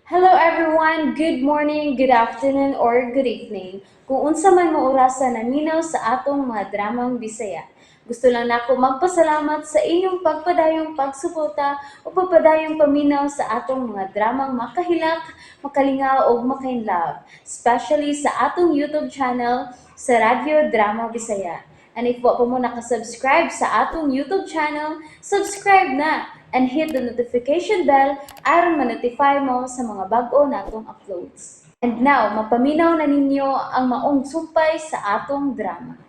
Hello everyone! Good morning, good afternoon, or good evening. Kung unsa man mo orasa naminaw sa atong mga dramang Bisaya. Gusto lang nako magpasalamat sa inyong pagpadayong pagsuporta o pagpadayong paminaw sa atong mga dramang makahilak, makalingaw ug makainlove, especially sa atong YouTube channel sa Radyo Drama Bisaya. And if wa pa mo nakasubscribe sa atong YouTube channel, subscribe na and hit the notification bell aron ma-notify mo sa mga bag-o natong uploads. And now, mapaminaw na ninyo ang maong sumpay sa atong drama.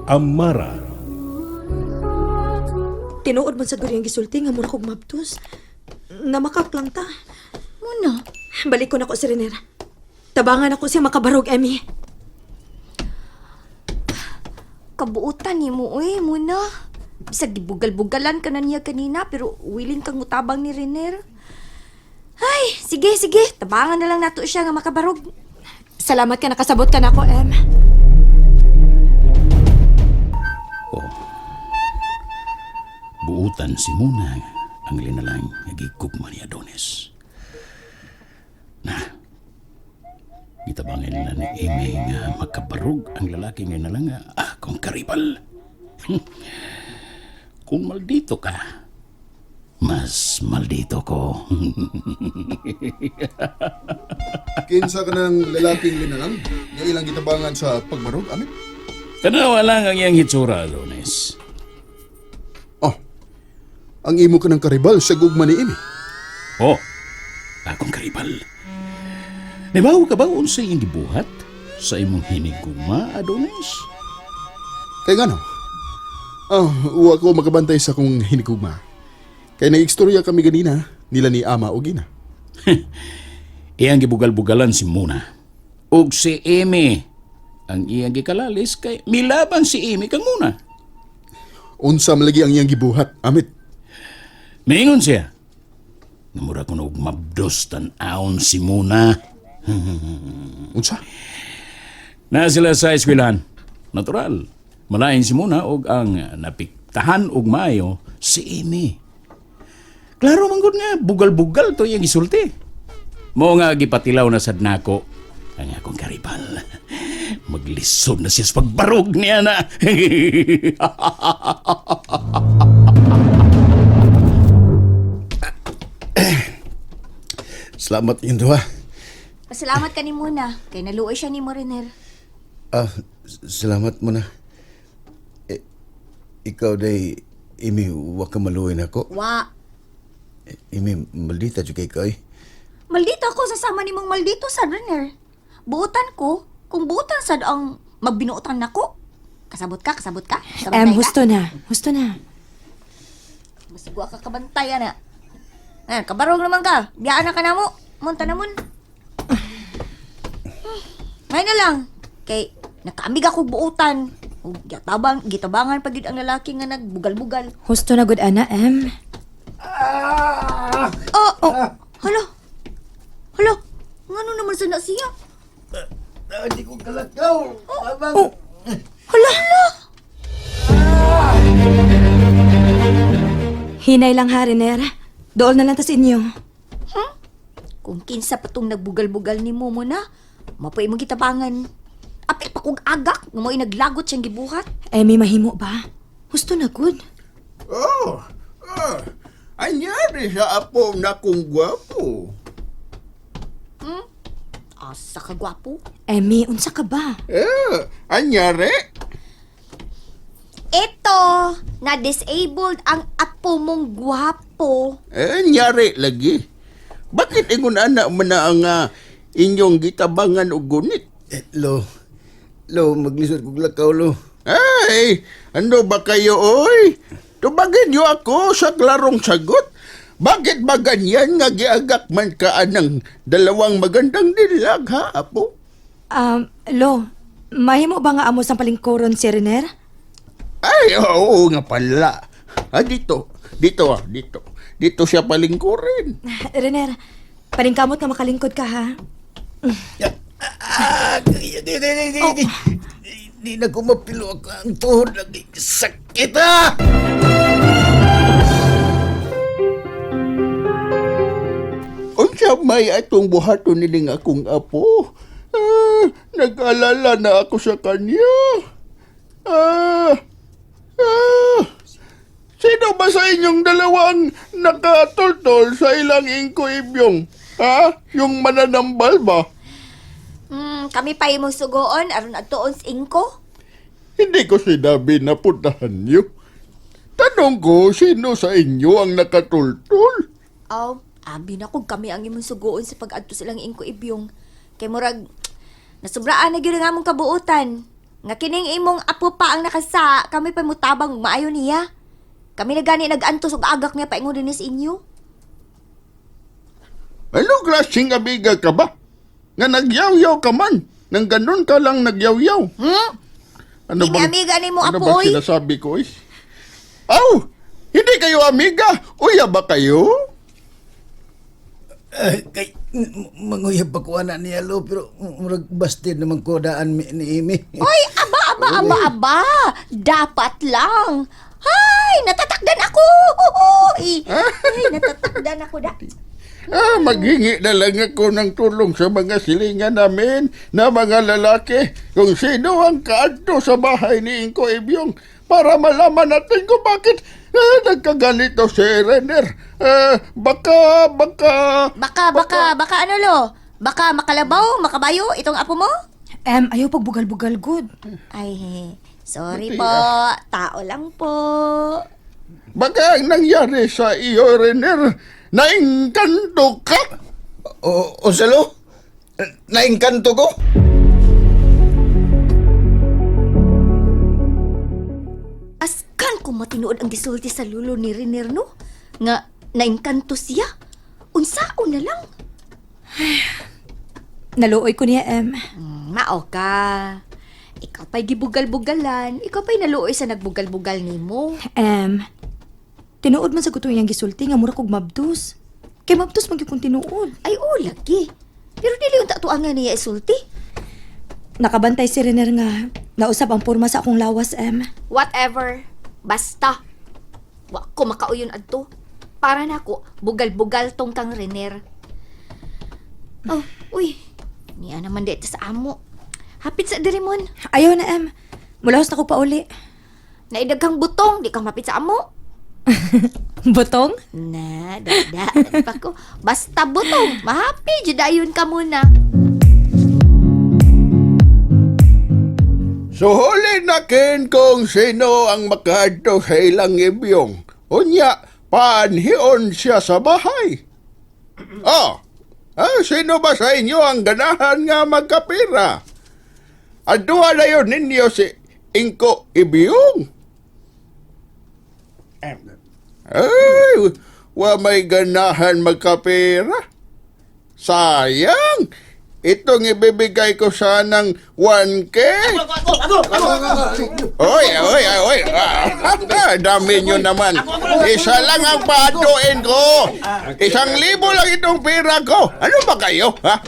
Amara. Tinuod man sa guriyang gisulti nga mura kog mabtos. Namakak lang ta. Muna. Balik ko na ko si Renera. Tabangan ako siya makabarog, Emmy. Kabuutan ni mo, uy, muna. Bisag gibugal-bugalan ka na niya kanina, pero willing kang mutabang ni Renner. Ay, sige, sige. Tabangan na lang nato siya nga makabarog. Salamat ka nakasabot ka na ako, Em. Oh. Buutan si Muna ang linalang nga gigugma ni Adonis. Na, gitabangin na ni Amy nga makabarog ang lalaki nga linalang nga akong karibal. Kung maldito ka, mas maldito ko. Kinsa ka ng lalaking linalang nga ilang gitabangan sa pagbarog, Amit? Tanawa lang ang iyang hitsura, Adonis. Oh, ang imo ka ng karibal sa gugma ni Amy. Oh, akong karibal. Nibaw ka ba unsay iyang gibuhat sa imong hinigugma, Adonis? Kay ngano? Oh, uwa ko makabantay sa kong hinigugma. Kay nag-istorya kami ganina nila ni ama o gina. Iyang gibugal-bugalan si Muna. Ug si Amy. Ang iyang gikalalis kay milaban si Amy kang Muna. Unsa man lagi ang iyang gibuhat, Amit? Miingon siya. Namura ko og mabdos tan-awon si Muna. Unsa? Na sila sa eskwelahan. Natural. Malain si Muna og ang napiktahan og maayo si Amy. Klaro man gud nga bugal-bugal to iyang gisulti. Mo nga gipatilaw na sad nako ang akong karibal. Maglisod na siya sa pagbarog niya na. Salamat yung duha. Pasalamat ka ni Muna. Kay naluoy siya ni mo, Renner. Ah, salamat mo na. Eh, ikaw day, Imi, wa ka maluoy na ako. Wa. Imi, maldita jud kay ka, eh. Maldito ako sa sama ni mong maldito sad, Renner. Buutan ko, kung buutan sad ang magbinuotan nako. Kasabot ka, kasabot ka. Kabantay Em, ka. husto na. Husto na. Masugwa ka kabantay, ana. Ayan, kabarog naman ka. Biyaan na ka na mo. Munta na mun. Ngayon na lang. Kay, nakaamig ako buutan. Ug gitabang, gitabangan pa gyud ang lalaki nga nagbugal-bugal. Husto na good ana, Em. Oh, oh. Hala. Hala. Ngano naman sa na siya? Ah, di ko kalakaw. Abang. Oh. Hala! Hinay lang ha, Renera. Dool na lang ta sa inyo. Kung kinsa pa tong nagbugal-bugal ni Momo na, mapoy mo gitabangan. Apil pa kog agak, nga mo'y naglagot siyang gibuhat. Emmy, mahimo ba? Husto na good. Oh, ah, anyari sa apo na kong gwapo. Asa ka gwapo. Emmy, unsa ka ba? Eh, anyari? Ito, na disabled ang apo mong gwapo. Eh, anyari lagi. Bakit ingon ana man na ang inyong gitabangan og gunit? Eh, lo, lo, maglisod kog lakaw, lo. Ay, ano ba kayo, oy? Tubagin niyo ako sa klarong sagot. Bakit ba ganyan nga giagak man ka anang dalawang magandang dilag, ha, apo? Lo, mahimo ba nga amo sa palingkuron si Renera? Ay, oo nga pala. Ah, dito. Dito, ah, dito. Dito siya palingkurin. Renera, palingkamot nga makalingkod ka ha. Ah, di, di, di, di, di. Di na ko mapilo ako ang tuhod lagi. Sakit ah! Unsa Unsa may atong buhaton nining akong apo? Ah, nag-alala na ako sa kanya. Ah, ah, sino ba sa inyong dalawang nakatultol sa ilang Ingko Ibyong? Ha? Yung mananambal ba? Kami pa imong sugoon aron adtuon sa Ingko. Hindi ko sinabi na puntahan niyo. Tanong ko, sino sa inyo ang nakatultol? Aw, abi na kung kami ang imong sugoon sa pag-adto silang Ingko Ibyong. Kay murag nasubraan na gyud ang among kabuotan. Nga kining imong apo pa ang nakasa, kami pa mutabang ug maayo niya. Kami na gani nag-antos og agak niya paingon dinhi sa inyo. Ano klaseng amiga ka ba? Nga nagyaw-yaw ka man. Nang ganun ka lang nagyaw-yaw. Hmm? Ano Hindi amiga ni mo, ano apo, bang oy? sinasabi ko, eh? Aw! Hindi kayo amiga! Uya ba kayo? Ay, kay, manguyab pa ko ana niya, lo, pero murag busted naman ko daan ni Amy. Oy, aba, aba, aba, aba. Dapat lang. Hay, natatakdan ako. Ay, ay, natatakdan ako da. Ah, maghingi na lang ako ng tulong sa mga silingan namin na mga lalaki kung sino ang kaadto sa bahay ni Ingko Ibyong para malaman natin kung bakit nagkaganito si Renner. Ah, baka, baka... Baka, baka, baka ano lo? Baka makalabaw, makabayo itong apo mo? Em, ayaw pagbugal-bugal good. Ay, sorry Buti, po. Tao lang po. Baka ang nangyari sa iyo, Renner, naingkanto ka? O, unsa, lo? Naingkanto ko? Askan kung matinuod ang gisulti sa lulo ni Riner, no? Nga, naingkanto siya. Unsaon na lang. Naluoy ko niya, Em. Mao ka. Ikaw pa'y gibugal-bugalan. Ikaw pa'y naluoy sa nagbugal-bugal nimo. Em, tinuod man sa gusto iyang gisulti nga mura kog mabdus. Kay mabdus man gyud kung tinuod. Ay, oo, lagi. Pero dili unta tuangan niya isulti. Nakabantay si Renner nga nausab ang porma sa akong lawas, Em. Whatever. Basta. Wa ko makauyon adto. Para nako, bugal-bugal tong kang Renner. Oh, uy. Niya naman dito sa amo. Hapit sa dirimon. Ayaw na, Em. Mulahos na ko pauli. Naidaghang butong, di ka mapit sa amo. Butong? Na, dada, pa ko. Basta butong, mahapi, jud ayon ka muna. Suhuli na kin kung sino ang makaadto sa ilang ibyong. Unya, paanhion siya sa bahay. Oh, ah, sino ba sa inyo ang ganahan nga magkapira? Aduha na yun ninyo si Ingko Ibyong. Ay, wa may ganahan magkapera. Sayang! Itong ibibigay ko sanang 1K. Oy, oy, oy. Ah, dami nyo naman. Isa lang ang paatuin ko. 1,000 lang itong pera ko. Ano ba kayo, ha?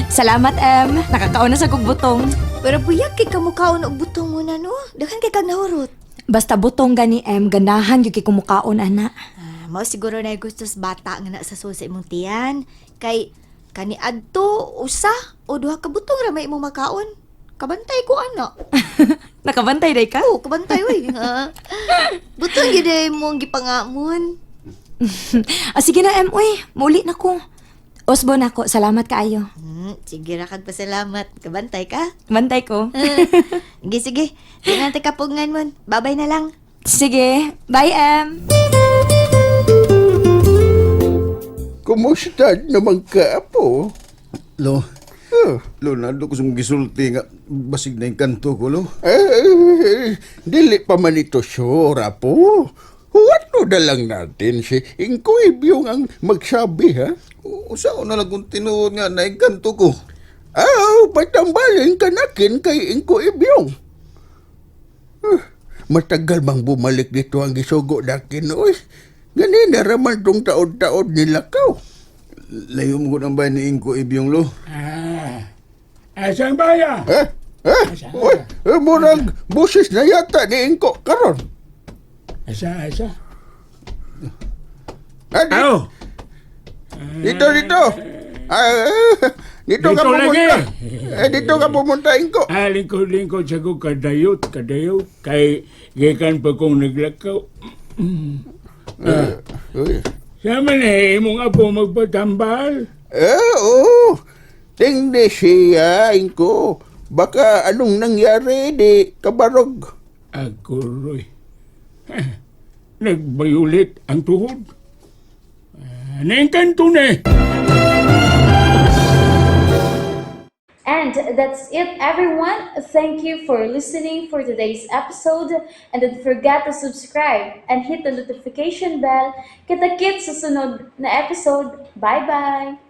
Salamat, Em. Nakakaon na sa kog butong. Pero buyag kay kamukhaon og butong mo na no. Daghan kay kag nahurot. Basta butong gani, Em. Ganahan gyud kay kumukaon, ana. Ah, mao siguro na gusto sa bata nga na sa sa imong tiyan. Kay kani adto usa o duha ka butong ra may imong makaon. Kabantay ko ana. Nakabantay day ka? Oo, kabantay oy. Ah. Butong gyud ay mong gipangamon. Ah, sige na, Em. Uy, mauli na ko. Osbo na ko. Salamat kaayo. Sige ra kag pasalamat. Kabantay ka. Bantay ko. Sige, sige. Di na kapugngan mon. Babay na lang. Sige. Bye, Em. Kumusta naman ka, apo? Lo, Huh. lo, nando ko sa mong gisulti nga basig na ingkanto ko, lo. Eh, dili pa man ito sure, apo. Huwato na lang natin si Ingko Ibyong ang magsabi, ha? Usa na lang kung tinuod nga naingkanto ko. Aw, patambalin ka nakin kay Ingko Ibyong. Huh, matagal bang bumalik dito ang gisugo nakin, oy. Ganina raman tong taod-taod nila kaw. Layo mo ko ng bahay ni Ingko Ibyong, lo. Asang baya? Eh? Eh? Uy, eh, murag busis na yata ni Ingko karon. Asa, asa. Ah, Aw! Dito, dito. Ah, dito ka Dito lagi. pumunta. Eh, dito ka pumunta, Ingko. Ah, lingkod-lingkod sa ko kadayot, kadayot. Kay gikan pa kong naglakaw. Uy. Sama na eh, imong apo magpatambal. Eh, oo. Tingdi siya, Ingko. Baka anong nangyari di kabarog. Ako, Roy. Nagbayulit ang tuhod. Ah, naengkanto na eh. And that's it, everyone. Thank you for listening for today's episode. And don't forget to subscribe and hit the notification bell. Kita-kits sa sunod na episode. Bye-bye!